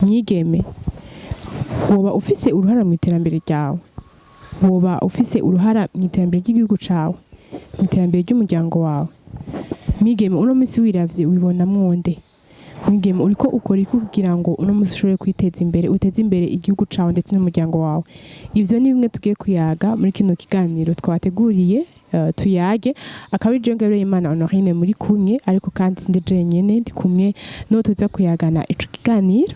Mwigeme, woba ufise uruhara mu iterambere ryawe, woba ufise uruhara mu iterambere ry'igihugu cawe, mu iterambere ry'umuryango wawe. Mwigeme, uno munsi wiravye wibonamwo nde? Mwigeme, uriko ukora iki kugira ngo uno munsi ushobore kwiteza imbere, uteze imbere igihugu cawe ndetse n'umuryango wawe? Ivyo ni bimwe tugiye kuyaga muri kino kiganiro twabateguriye. Tuyage akaba ari jewe Ngabire Imana Honorine muri kumwe, ariko kandi sindi jenyene, ndi kumwe n'uwo tuza kuyagana ico kiganiro.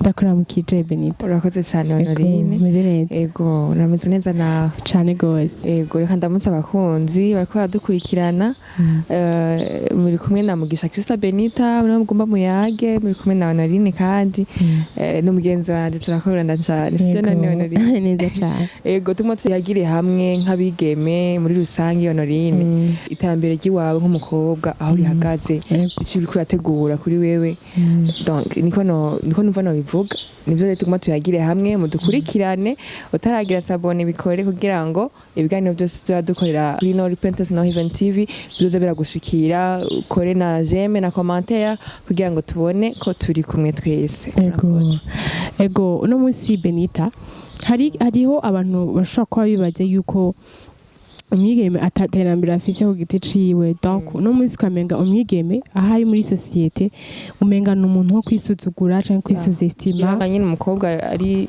Ndakuramukije, Benita. Urakoze cyane, Honorine. Meze neza. Ego, urameze neza nawe? Cane gose. Ego, reka ndamutse abakunzi bariko baradukurikirana. Muri kumwe na Mugisha Krista Benita, muri mugomba muyage, muri kumwe na Honorine kandi n'umugenzi wanje, turakorana cyane, sibyo none, Honorine? Neza cane. Ego, turimo tuyagire hamwe nk'abigeme muri rusange, Honorine, iterambere ry'iwawe nk'umukobwa aho rihagaze, icyo uriko urategura kuri wewe. Donc niko numva nobivuga, nivyo rero tuguma tuyagire hamwe. Mudukurikirane, utaragira s'abonner bikore kugira ngo ibiganiro byose tuba dukorera kuri No Repentance No Heaven TV bizoza biragushikira. Ukore na j'aime na commentaire kugira ngo tubone ko turi kumwe twese. Ego. Murakoze. Ego, uno munsi, Benita, hariho abantu bashobora kuba bibaza yuko umwigeme ataterambere afise ku giti ciwe. Donc uno munsi ukamenga umwigeme aho ari muri société, umenga ni umuntu wo kwisuzugura canke kwisous-estima. Yaba nyine umukobwa ari,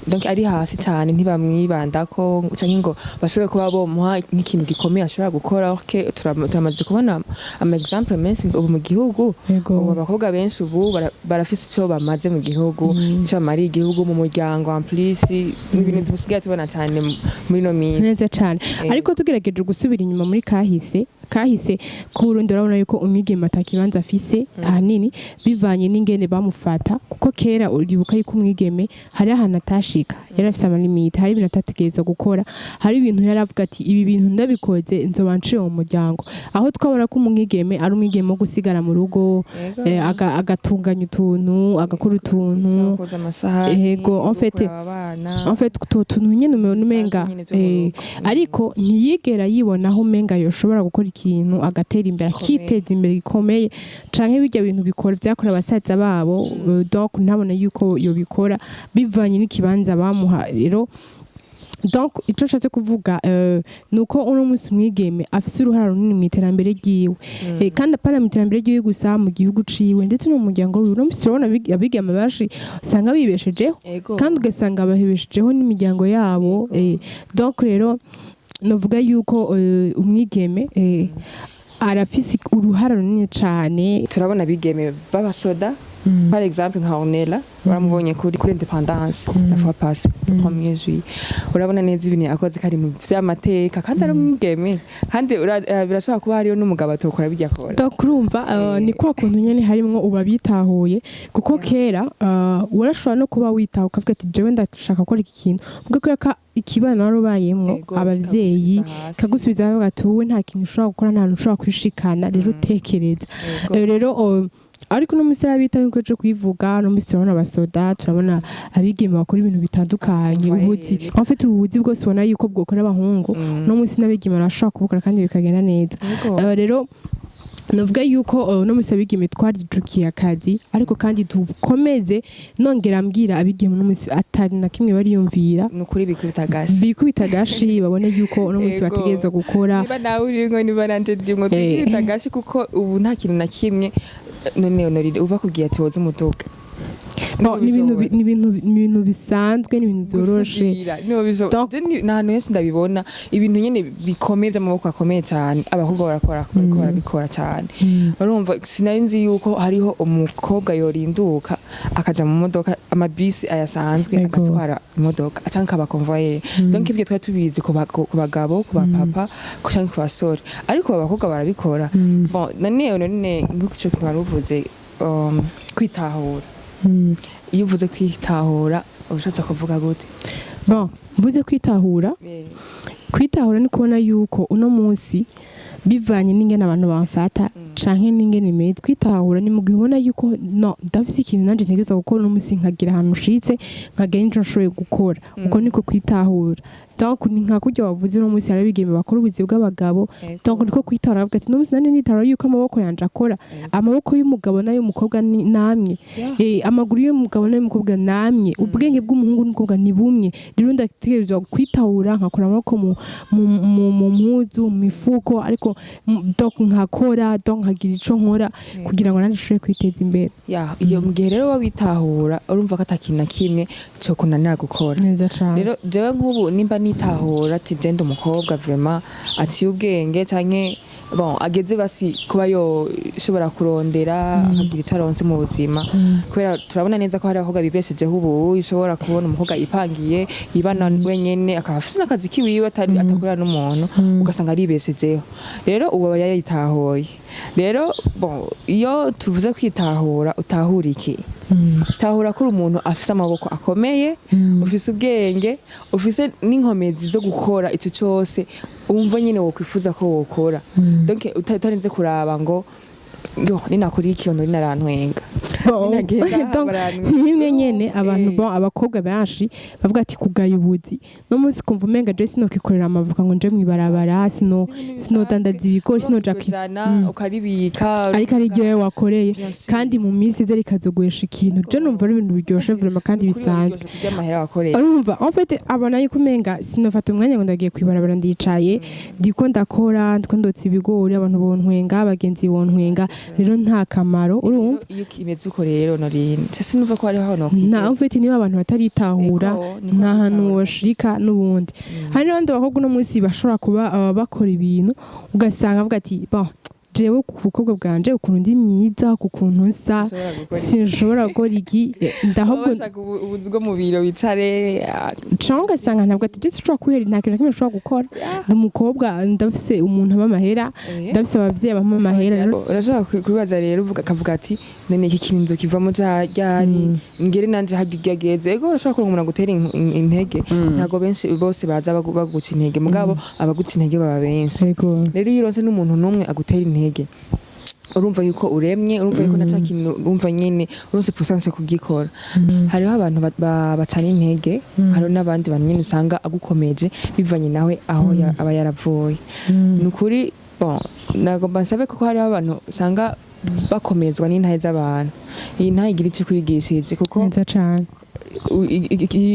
donc ari hasi cyane, ntibamwibandako canke ngo bashobore kuba bomuha nk'ikintu gikomeye ashobora gukora. Okay, turamaze kubona ama exemple menshi ubu mu gihugu. Ubu abakobwa benshi ubu barafise icyo bamaze mu gihugu, icyo bamariye igihugu, mu muryango. En plus ni ibintu dusigaye tubona cyane muri ino minsi. Neza cane. Ariko tugerageje gusubira inyuma muri kahise kahise k'Uburundi, urabona yuko umwigeme atakibanza afise, ahanini bivanye n'ingene bamufata, kuko kera uribuka yuko umwigeme hari ahantu atashika, yari afise ama limites, hari ibintu atategerezwa gukora, hari ibintu yari avuga ati: "Ibi bintu ndabikoze nzoba nciye mu muryango." Aho twabona ko umwigeme ari umwigeme wo gusigara mu rugo, agatunganya utuntu, agakora utuntu. Koza amasahani, Ego, en fait, kuraba abana. En fait utwo tuntu nyene umenga nyene vyo mu rugo. Ariko ntiyigera yibonaho umenga yoshobora gukora ikintu agatera imbere, Gikomeye. akiteza imbere gikomeye, canke bijya bintu bikora vyakora abasaza babo. Donc ntabone yuko yobikora bivanye n'ikibanza bamuha. Rero donc ico nshatse kuvuga nuko uno munsi umwigeme afise uruhara runini mu iterambere ryiwe, kandi apana mu iterambere ryiwe gusa, mu gihugu ciwe ndetse no mu muryango wiwe. Uno munsi turabona abigeme benshi usanga bibeshejeho, kandi ugasanga bahebeshejeho n'imiryango yabo. Donc rero novuga yuko umwigeme arafise uruhara runini cane. Turabona abigeme b'abasoda, par exemple nka Ornella, uramubonye kuri indépendance la fois passée, le 1er juillet, urabona neza ibintu yakoze kari mu vy'amateka, kandi ari umwigeme. Kandi birashobora kuba hariyo n'umugabo atokora bijya akora. Donc urumva, ni kwa kuntu nyene harimwo uba bitahuye, kuko kera warashobora no kuba witaho ukavuga ati: "Jewe ndashaka gukora iki kintu," ubwo kubera ko ikibano wari ubayemwo, abavyeyi kikagusubiza hasi. Kagusubiza bavuga ati: "Wowe nta kintu ushobora gukora, nta hantu ushobora kwishikana, rero utekereza." Rero ariko uno munsi arabitaho, nkuko ejo kubivuga, uno munsi turabona abasoda, turabona abigeme bakora ibintu bitandukanye, ubuzi, en fait ubuzi bwose ubona yuko bwokora abahungu, uno munsi n'abigeme barashobora kubukora kandi bikagenda neza. Rero navuga yuko uno munsi abigeme twarijukiye akazi, ariko kandi dukomeze. Nongera mbwira abigeme uno munsi atari na kimwe bariyumvira, Ni ukuri, bikubita agashi. Bikubita agashi, babone yuko uno munsi bategerezwa gukora. Niba nawe urimwo, niba nanje ndimwo, twikubita agashi, kuko ubu nta kintu na kimwe. None Honorine, uva kubwiye ati woza umuduga? Bon, ni ibintu bisanzwe, ni ibintu vyoroshe. Gusudira, niho Je ni ahantu henshi ndabibona, ibintu nyene bikomeye by'amaboko akomeye cyane, abakobwa barakora, bariko barabikora cyane. Urumva, sinari nzi yuko hariho umukobwa yorinduka akaja mu modoka, amabisi ayasanzwe, agatwara imodoka canke akaba convoyeur. Donc ibyo twari tubizi ku bagabo, ku bapapa, canke ku basore, ariko abakobwa barabikora. Bon, none nk'uko ico kintu wari uvuze, kwitahura, iyo uvuze kwitahura uba ushatse kuvuga gute? Bon, mvuze kwitahura, kwitahura ni kubona yuko uno munsi Bivanye n'ingene abantu bamfata canke n'ingene meze. Kwitahura ni mu gihe ubona yuko no ndafise ikintu nanje ntegerezwa gukora uno musi, nkagira ahantu nshitse, nkagira nico nshoboye gukora. Uko niko kwitahura. Donc ni nka kurya wavuze, uno musi hari abigeme bakora ubuzi bw'abagabo. Donc niko kwitahura, bavuga ati: "Uno musi nanje nitahura yuko amaboko yanje akora." Amaboko y'umugabo n'ay'umukobwa ni namwe. Amaguru y'umugabo n'ay'umukobwa namwe. Ubwenge bw'umuhungu n'umukobwa ni bumwe. Rero ndategerezwa kwitahura, nkakora amaboko mu mpuzu, mu mifuko, ariko donc nkakora, donc nkagira ico nkora kugira ngo nanje nshobore kwiteza imbere. Ya, iyo mu gihe rero wabitahura, urumva ko atakintu na kimwe cyo kunanira gukora. Neza cane. Rero jewe nk'ubu nimba nitahura ati je ndi umukobwa vraiment aciye ubwenge, canke bon ageze basi kuba yoshobora kurondera akagira ico aronse mu buzima, kubera turabona neza ko hari abakobwa bibeshejeho ubu. Ushobora kubona umukobwa yipangiye, yibana wenyene, akaba afise n'akazi kiwiwe atari atakorera n'umuntu, ugasanga aribeshejeho. Rero ubu aba yayitahuye. Rero bon, iyo tuvuze kwitahura, utahura iki? Tahura ko uri umuntu afise amaboko akomeye, ufise ubwenge, ufise n'inkomezi zo gukora ico cyose wumva nyine wokwifuza ko wokora. Donc utarinze kuraba ngo: "Yo, ninakora iki, ono narantwenga." Bon, Ninagenda donc, barantwenga. ni imwe nyene abantu, bon, abakobwa benshi bavuga ati kugaya ubuzi no munsi, kumva umenga je sinokikorera amavuka ngo nje mwibarabara, sinodandaza ibigori, sinoja Jana ukaribika. Ariko ari ryo wakoreye, Bien sûr. kandi mu minsi iza rikazoguhesha ikintu. Je numva ari ibintu biryoshe vraiment kandi Ukuri bisanzwe. biryoshe kurya amahera wakoreye. Urumva, en fait abona yuko umenga sinofata umwanya ngo ndagiye kwibarabara, ndicaye, ndiko ndakora, ndiko ndotsa ibigori, abantu bontwenga, abagenzi bontwenga, rero nta kamaro, urumva. Iyo imeze uko rero, Norine, sinumva ko hariho ahantu Nta, en fait niba abantu bataritahura, Ego, niko nta hantu kwitahura. bashika n'ubundi. Hari n'abandi bakobwa uno munsi bashobora kuba bakora ibintu, ugasanga avuga ati: "Bon, jewe ku bukobwa bwanje, ukuntu ndi myiza, ku kuntu nsa, Sinshobora gukora iki. sinshobora gukora iki." Ndahubwo Baba bashaka ubuzi bwo mu biro, wicare cyangwa ugasanga ntabwo ati: "Je sinshobora kuhera, nta kintu na kimwe nshobora gukora, ndi umukobwa, ndafise umuntu ampa amahera, ndafise abavyeyi bampa amahera." Rero Urashobora kubibaza rero, uvuga akavuga ati: "None iki kintu nzokivamo ryari ngere nanje harya iryo ageze?" Ego, urashobora kuronka umuntu agutera intege. Ntabwo benshi bose baza baguca intege, mugabo abaguca intege baba benshi. Rero iyo uronse n'umuntu n'umwe agutera intege, urumva yuko uremye, urumva yuko na ca kintu, urumva nyene uronse puissance kugikora. Hariho abantu bacana intege, hariho n'abandi bantu nyene usanga agukomeje bivanye nawe aho aba yaravuye. Ni ukuri, bon, nagomba nsabe, kuko hariho abantu usanga bakomezwa n'intahe z'abantu. Iyi ntahe igira icyo ikwigishije, kuko Neza cane.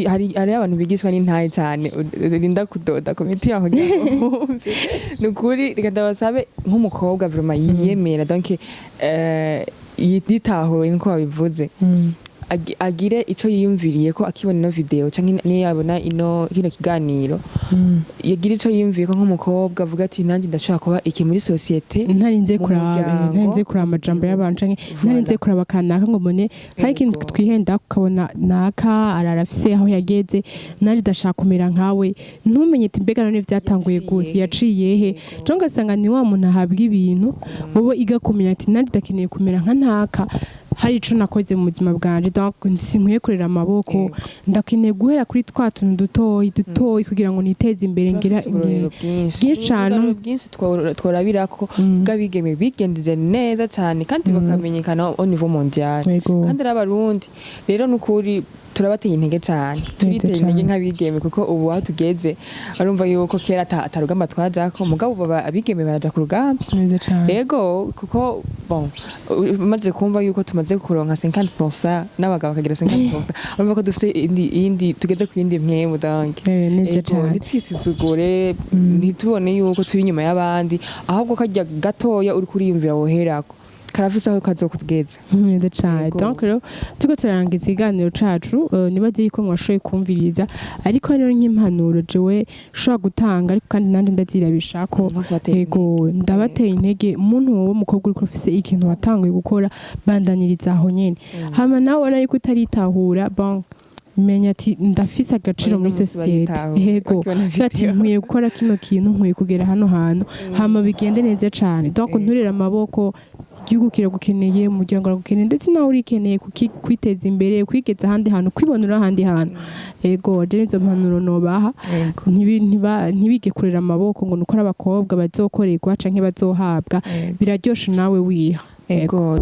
Hariho abantu bigishwa n'intahe cyane. Rinda kudoda ku miti yaho kugira ngo wumve. Ni ukuri, reka ndabasabe, nk'umukobwa vraiment yiyemera, donc yitahuye nk'uko babivuze, agire icyo yiyumviriye ko akibona ino video canke niyo yabona ino kino kiganiro, yagira icyo yiyumviye ko nk'umukobwa avuga ati: "Nanjye ndashobora kuba iki muri société." Ntarinze Mu kuraba muryango. Ntarinze kuraba amajambo y'abantu canke ntarinze kuraba kanaka ngo mbone hari ikintu twihenda, ukabona naka ararafise aho yageze, nanjye ndashaka kumera nkawe. Ntumenye ati: "Mbega none vyatanguye gute? Yaciye Yaciye he?" Canke ugasanga ni wa muntu ahabwa ibintu, wowe iga kumenya ati: "Nanjye ndakeneye kumera nka ntaka, hari ico nakoze mu buzima bwanje, donc sinkwiye kurera amaboko, ndakeneye guhera kuri twa tuntu dutoyi dutoyi kugira ngo niteze imbere." Ngira Turafise uburorero bwinshi. Bwinshi cane. Uburorero bwinshi tworabirako bw'abigeme bigenjeje neza cane kandi bakamenyekana au niveau mondial, kandi ari Abarundi. Rero nukuri turabateye intege cane, turitera cane. intege nk'abigeme, kuko ubu aho tugeze urumva yuko kera ata rugamba twajako, mugabo ubu abigeme baraja ku rugamba. Neza cane. Ego, kuko bon, umaze kumva yuko tumaze kuronka 50% n'abagabo bakagira 50%, urumva ko dufite indi tugeze ku yindi mpwemu, donc Neza Ego, cane. ntitwisizugure, ntitubone yuko turi inyuma y'abandi, ahubwo karya gatoya uri kuriyumvira woherako karafise aho kazokugeza. Neza cane. Yego. Donc rero turiko turangiza ikiganiro cacu, nibaze yuko mwashoboye kumviriza, ariko hariho nk'impanuro jewe nshobora gutanga, ariko kandi nanje ndazirabishako. Nko kubatera. Yego, ndabateye intege. Umuntu wowe mukobwa uriko ufise ikintu watanguye gukora, bandaniriza aho nyene. Hama nawe ubona yuko utaritahura, bon, menya ati: "Ndafise agaciro Uyu muri munsi société." baritaho, Yego. bakibona Ati: video. "Nkwiye gukora kino kintu, nkwiye kugera hano hantu, hama bigende neza cane." Donc nturere amaboko, Igihugu kiragukeneye, umuryango uragukeneye, ndetse nawe urikeneye kwiteza imbere, kwigeza ahandi hantu, kwibonera ahandi hantu. Ego, je nizo mpanuro nobaha. Ntibige kurera amaboko ngo nuko ari abakobwa bazokorerwa canke bazohabwa. Biraryoshe nawe wiha. Ego.